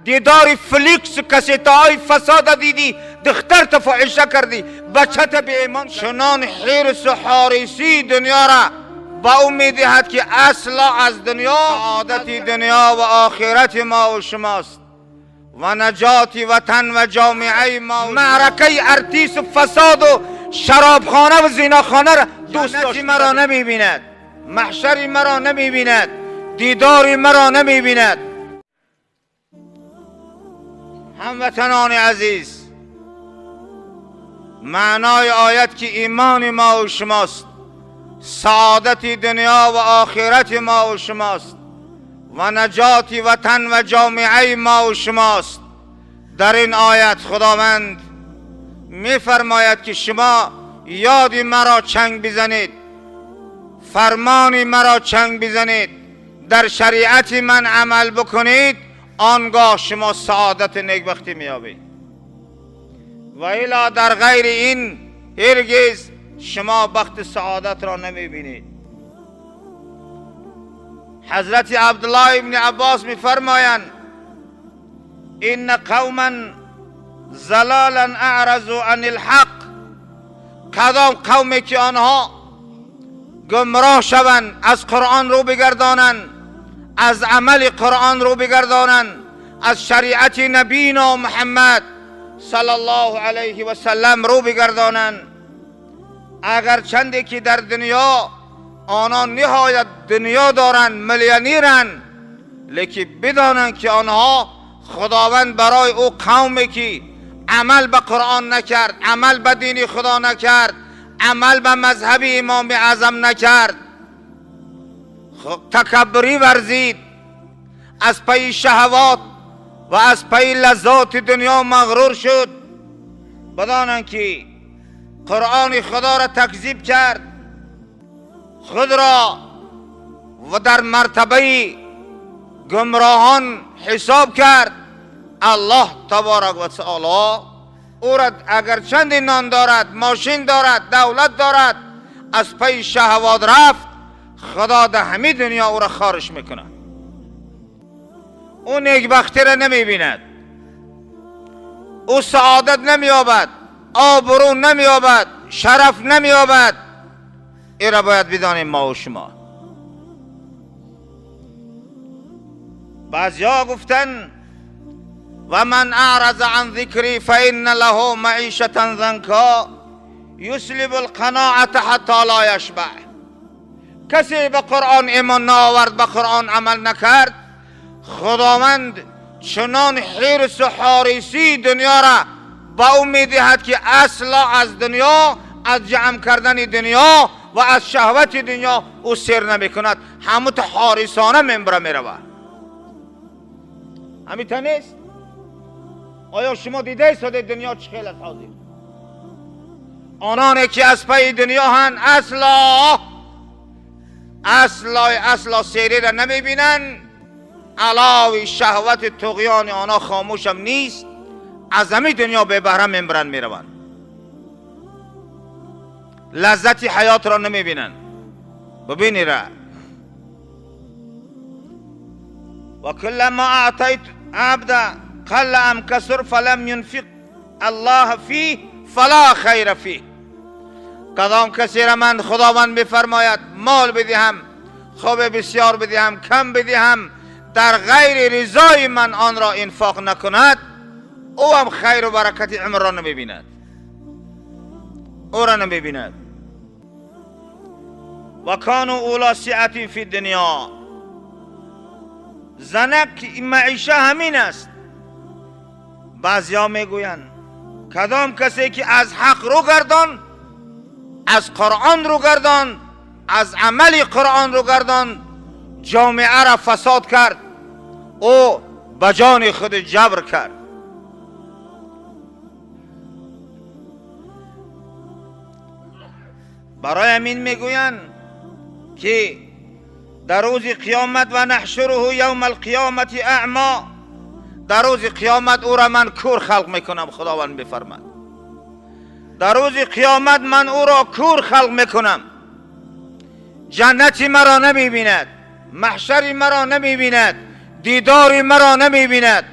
دیدار فلیکس و کسیتهای فساد دیدی، دختر فاحشه کردی، بچت به ایمان. چنان حرص و حارسی دنیا را با او میدهد که اصلا از دنیا سعادت دنیا و آخرت ما و شماست و نجات وطن و جامعه ما. معرکه ارتیس و فساد و شرابخانه و زیناخانه را دوست داشت. مرا نمیبیند، محشری مرا نمیبیند، دیداری مرا نمیبیند. هموطنان عزیز، معنای آیت که ایمان ما و شماست، سعادت دنیا و آخرت ما و شماست و نجات وطن و جامعه ما و شماست. در این آیت خداوند میفرماید که شما یاد مرا چنگ بزنید، فرمان مرا چنگ بزنید، در شریعت من عمل بکنید، آنگاه شما سعادت نیکبختی میابید. و الا در غیر این هرگز شما بخت سعادت را نمیبینید. حضرت عبدالله ابن عباس میفرمایند ان قوما زلالا اعرضوا عن الحق. کدام قومی که آنها گمراه شوند، از قرآن رو بگردانند، از عمل قرآن رو بگردانند، از شریعت نبینا محمد صلی الله علیه و سلم رو بگردانند، اگر چندی که در دنیا آنان نهایت دنیا دارند، میلیونیرند، لیکن بدانند که آنها خداوند برای او قومی که عمل به قرآن نکرد، عمل به دین خدا نکرد، عمل به مذهب امام اعظم نکرد، تکبری ورزید، از پی شهوات و از پی لذات دنیا مغرور شد، بدانند که قرآن خدا را تکذیب کرد، خود را و در مرتبه گمراهان حساب کرد. الله تبارک و تعالی او را اگر چند نان دارد، ماشین دارد، دولت دارد، از پی شهوات رفت، خدا در همه دنیا او را خارش میکنه. او نیکبختی را نمیبیند، او سعادت نمییابد، آبرو نمییابد، شرف نمییابد. این را باید بدانیم ما و شما. بعضیا گفتن و من اعرض عن ذکری فإن له معیشة ضنکا یسلب القناعة حتی لا یشبع. کسی به قرآن ایمان نآورد، به قرآن عمل نکرد، خداوند چنان حرص و حارسی دنیا را با او میدهد که اصلا از دنیا، از جمع کردن دنیا و از شهوت دنیا او سیر نمی کند، همون حارسانه منبره می رود. همین نیست؟ آیا شما دیده ایستاده دنیا چه خیلی است حاضر؟ آنانی که از پی دنیا هن اصلا اصلا اصلا سیری را نمی بینن، علاوه شهوت طغیان آنها خاموشم نیست، از همین دنیا به بهره منبرن می روند، لذت حیات را نمی بینن. ببینی را و کلما اعطیت عبدا قل ام کثر فلم ينفق الله فیه فلا خیر فیه. کدام کسی را من خداوند بفرماید مال بدهم، خوب بسیار بدهم، کم بدهم، در غیر رضای من آن را انفاق نکند، او هم خیر و برکت عمر را نمیبیند، او را نمیبیند. و کانوا اولا سعت فی دنیا. زنک معیشه همین است. بعضیا میگویند کدام کسی که از حق رو گردان، از قرآن رو گردان، از عمل قرآن رو گردان، جامعه را فساد کرد، او به جان خود جبر کرد. برای همین میگویند که در روز قیامت و نحشره یوم القیامت اعما، در روز قیامت او را من کور خلق میکنم. خداوند بفرماد در روز قیامت من او را کور خلق میکنم، جنتی مرا نمیبیند، محشری مرا نمیبیند، دیداری مرا نمیبیند.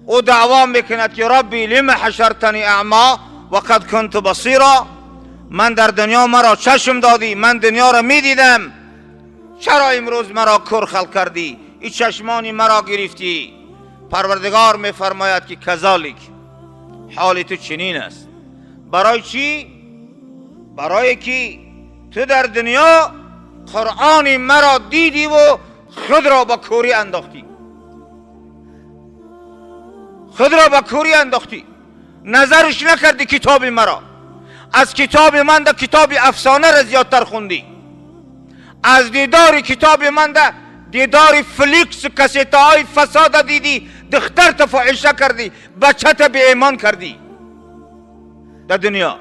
او دعوا میکند که ربی لم حشرتنی اعما و قد کنت بصیرا. من در دنیا مرا چشم دادی، من دنیا را میدیدم، چرا امروز مرا کور خلق کردی؟ این چشمانی مرا گرفتی. پروردگار میفرماید که کذالک، حال تو چنین است. برای چی؟ برای که تو در دنیا قرآن مرا دیدی و خود را با کوری انداختی، خود را با کوری انداختی، نظرش نکردی کتاب مرا. از کتاب من در کتاب افسانه را زیادتر خوندی، از دیدار کتاب من در دیدار فلیکس کسیتهای فساد دیدی، دختر فاحشه کردی، بچه به ایمان کردی. در دنیا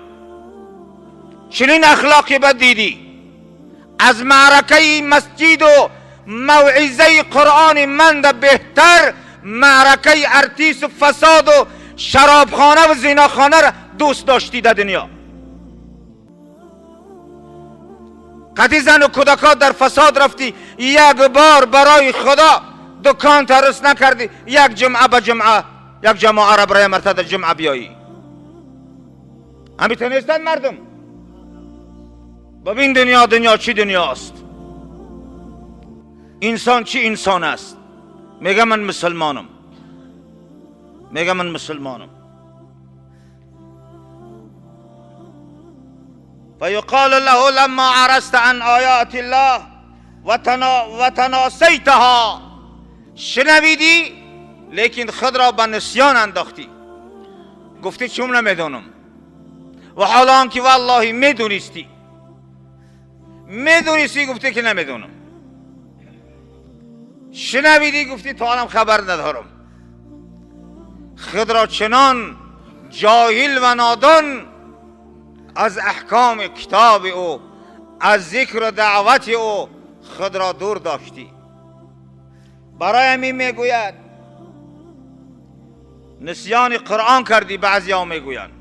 چنین اخلاقی بد دیدی. از معرکه مسجد و موعظه قرآن من در بهتر معرکه ارتیس و فساد و شرابخانه و زیناخانه را دوست داشتی در دنیا. قدی زن و کودکات در فساد رفتی، یک بار برای خدا دکان ترس نکردی، یک جمعه به جمعه یک جماعه را برای مرتد جمعه بیایی. همی نیستند مردم. ببین دنیا، دنیا چی دنیاست، انسان چی انسان است. میگه من مسلمانم، میگه من مسلمانم. فیقال له لما عرضت عن آیات الله وتناسیتها. شنویدی لیکن خود را به نسیان انداختی، گفتی چون نمیدونم، و حالا که والله میدونستی، میدونستی گفتی که نمیدونم. شنویدی گفتی تا الان خبر ندارم. خود را چنان جاهل و نادان از احکام کتاب او، از ذکر و دعوت او خود را دور داشتی. برای همین میگوید نسیان قرآن کردی. بعضی ها میگویند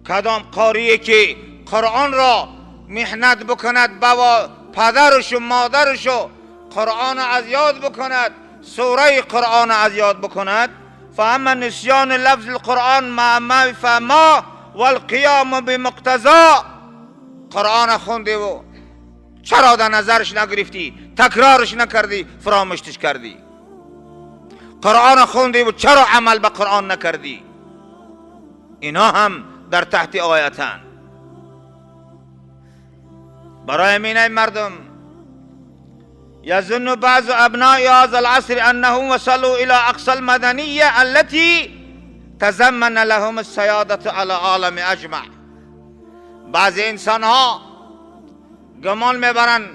کدام قاریه که قرآن را محنت بکند با پدرش و مادرش و قرآن از یاد بکند، سوره قرآن از یاد بکند، فاما نسیان لفظ القرآن ما فما والقیام بمقتضا. قرآن خوندی و چرا در نظرش نگرفتی، تکرارش نکردی، فراموشش کردی؟ قرآن خوندی و چرا عمل به قرآن نکردی؟ اینا هم در تحت آیتن. برای همین مردم يظن بعض أبناء هذا العصر أنهم وصلوا إلى أقصى المدنية التي تضمن لهم السيادة على العالم أجمع. بعض انسان ها گمان میبرند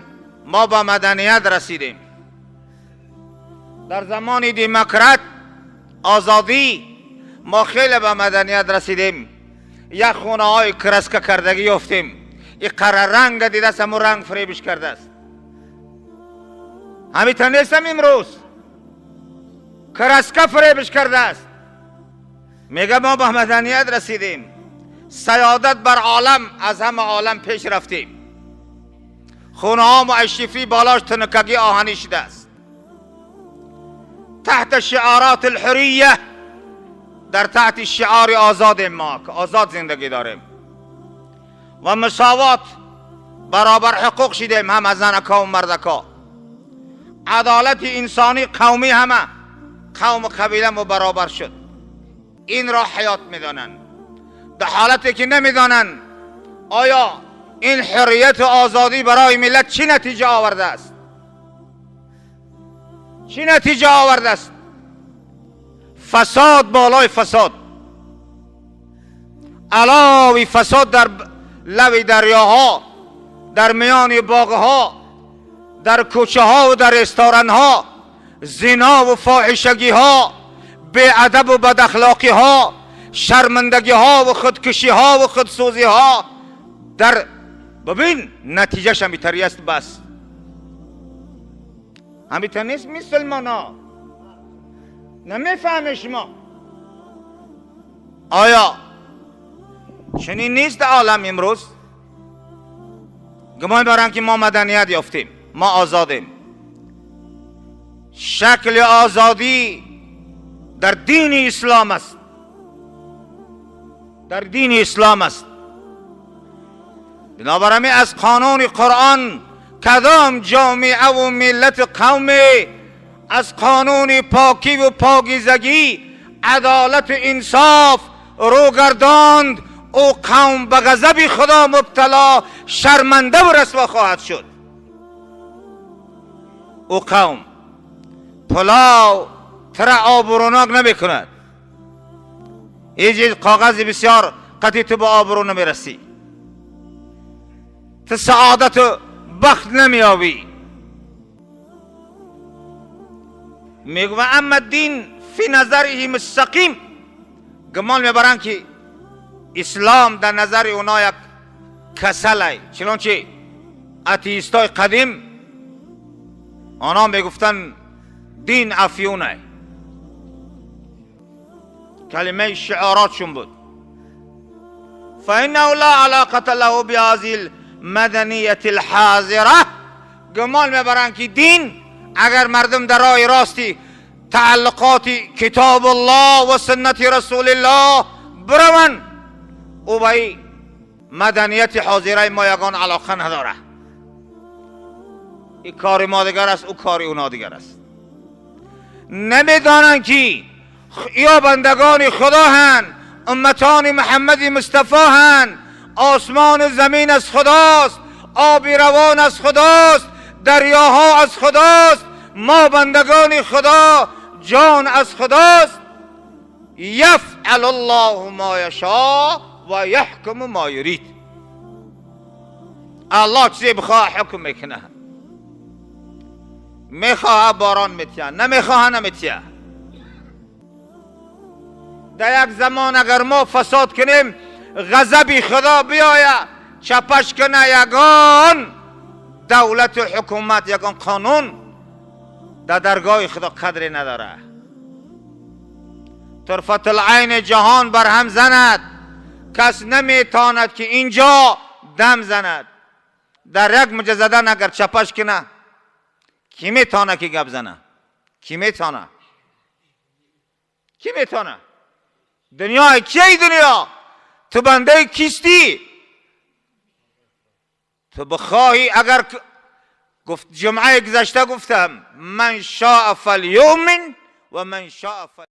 ما با مدنیت رسیدیم، در زمان دموکرات آزادی ما خیلی به مدنیت رسیدیم، یک خونه های کرسکه کردگی یافتیم، این قرار رنگ دیده است، همون رنگ فریبش کرده است. همین نیستم امروز کرسکه فریبش کرده است. میگه ما به مدنیت رسیدیم، سیادت بر عالم، از همه عالم پیش رفتیم، خونه ها معشفی بالاش تنکگی آهنی شده است. تحت شعارات الحریه، در تحت شعار آزاد ما که آزاد زندگی داریم و مساوات، برابر حقوق شدیم هم از زنکا و مردکا، عدالت انسانی قومی، همه قوم و قبیله ما برابر شد. این را حیات میدانند، در حالتی که نمیدانند آیا این حریت و آزادی برای ملت چی نتیجه آورده است، چی نتیجه آورده است. فساد بالای فساد، علاوه فساد در لب دریاها، در میان باغها، در کوچه ها و در رستوران ها، زنا و فاحشگی ها، بی ادب و بد اخلاقی ها، شرمندگی ها و خودکشی ها و خودسوزی ها در ببین نتیجهش همیتری است. بس همیتر نیست. مسلمان ها نمیفهمه شما. آیا چنین نیست عالم امروز؟ گمان برن که ما مدنیت یافتیم، ما آزادیم. شکل آزادی در دین اسلام است، در دین اسلام است. بنابراین از قانون قرآن کدام جامعه و ملت قوم از قانون پاکی و پاکیزگی، عدالت و انصاف رو گرداند، او قوم به غضب خدا مبتلا، شرمنده و رسوا خواهد شد. او قوم پلاو تر آبروناک نمیکند. ایجی کاغذ بسیار قطعی تو به آبرو نمیرسی، تو سعادت و بخت نمیابی. میگو اما دین فی نظرهم السقیم، گمان میبرن که اسلام در نظر اونا یک کسله. چنانچه اتیستای قدیم آنها میگفتن دین افیونه، کلمه شعاراتشون بود. فانه لا علاقة له بهذه المدنیة الحاضرة. گمان میبرن که دین اگر مردم در راه راستی تعلقات کتاب الله و سنت رسول الله بروند، او به مدنیت حاضره ما یگان علاقه نداره. این کار ما دیگر است، او کار اونا دیگر است. نمیدانند که یا بندگان خدا هن، امتان محمد مصطفی هن، آسمان و زمین از خداست، آب روان از خداست، دریاها از خداست، ما بندگان خدا، جان از خداست. یفعل الله ما یشاء و یحکم ما یرید. الله چیزی بخواه حکم میکنه. میخواه باران میتیه، نمیخواه نمیتیه. در یک زمان اگر ما فساد کنیم، غضب خدا بیایه چپش کنه، یگان دولت و حکومت، یگان قانون در درگاه خدا قدری نداره. طرفت العین جهان بر هم زند، کس نمیتاند که اینجا دم زند. در یک مجزدن اگر چپش کنه، کی میتانه که گپ زنه؟ کی میتانه؟ کی میتانه؟ دنیا کی دنیا؟ تو بنده کیستی؟ تو بخواهی اگر گفت جمعه گذشته گفتم من شاء فلیؤمن و من شاء فلیکفر.